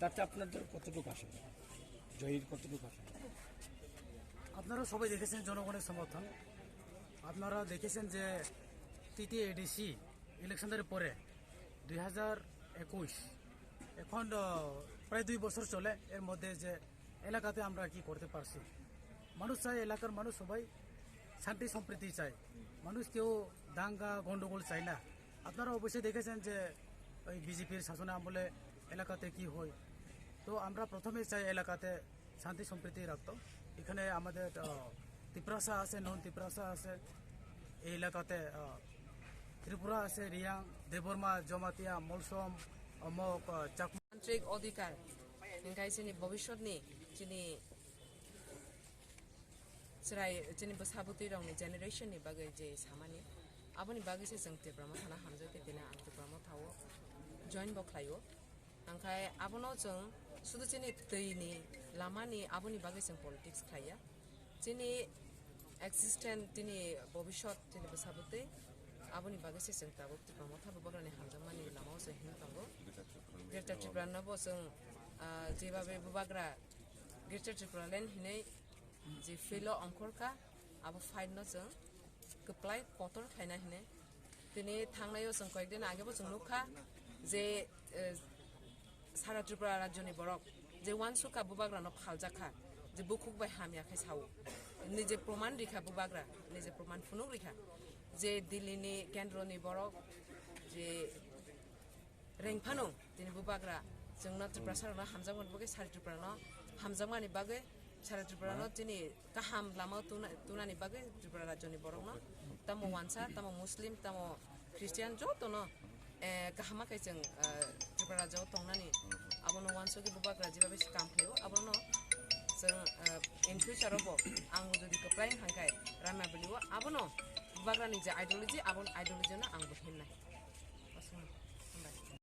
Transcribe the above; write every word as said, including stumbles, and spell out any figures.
আচ্ছা, আপনাদের কতটুকু আসে, জয়ীর কতটুকু আসে? আপনারা সবাই দেখেছেন জনগণের সমর্থন। আপনারা দেখেছেন যে তৃতীয় এডিসি ইলেকশনের পরে দুই হাজার একুশ, এখন, আহ, প্রায় দুই বছর চলে। এর মধ্যে যে এলাকাতে আমরা কি করতে পারছি, মানুষ চায়, এলাকার মানুষ সবাই শান্তি সম্প্রীতি চায়। মানুষ কেউ দাঙ্গা গন্ডগোল চায় না। আপনারা অবশ্যই দেখেছেন যে ওই বিজেপির শাসনে আমলে এলাকাতে কি হয়। তো আমরা প্রথমে চাই এলাকাতে শান্তি সম্প্রীতি রাখতো। এখানে আমাদের, আহ, তিপ্রাসা আছে, নন তিপ্রাসা আছে। এই এলাকাতে, আহ, ত্রিপুরা আছে, রিয়াং, দেববর্মা, জমাতিয়া, মলসম, অমক, আহ, Chakma. Tantrik odhikar, hingkai chini bobiswtni chini chwrai, chini bwsa bwtwi rokni generation ni bagwi je samani, aboni bagwi se chwng Tipra Motha no hamjakdi, tini ang Tipra Motha o join bo khlaio. Hingkhe abono chwng sudu chini twi ni lama ni, aboni bagwi chwng politics khlaiya. Chini existence, tini bobiswt, chini bwsa bwtwi, aboni bagwi se chwng tabuk Tipra Motha bubagrani hamjakmani lama o chwng himwi tongo. Greater Tripura no bo chwng, ah, jebabe bubagra Greater Tripura Land hinwi je field o ongkhorkha, abo fight no chwng kwplai kotor khlaina hinwi. Tini thangnai o chwng koyekdin age bo chwng nukha je, eh, sara Tripura rajyoni borok je uansukha bubagrano phaljakha, je bukhuk bai hamya khe sao, nije proman rikha bubagra, nije proman phunuk rikha je Delhi ni kendro ni borok je rengphano tini bubagra chwngno Tiprasa rokno hamjakmani bagwi sari Tripura no hamjakmani bagwi sari Tripura no tini kaham lama tuna-, tunani bagwi Tripura rajyoni borokno tamo wansa, tamo Muslim, tamo Christian jotono, eh, kaham khe chwng, eh, Tripura rajyo o tongnani abono wansugwi bubagra jibabe se kam khlaio, abono chwng, eh, in future o bo ang jodi kwplai hangkhe Ramya Valley o abono bubagrani je ideology, aboni ideology no ang bo himnai.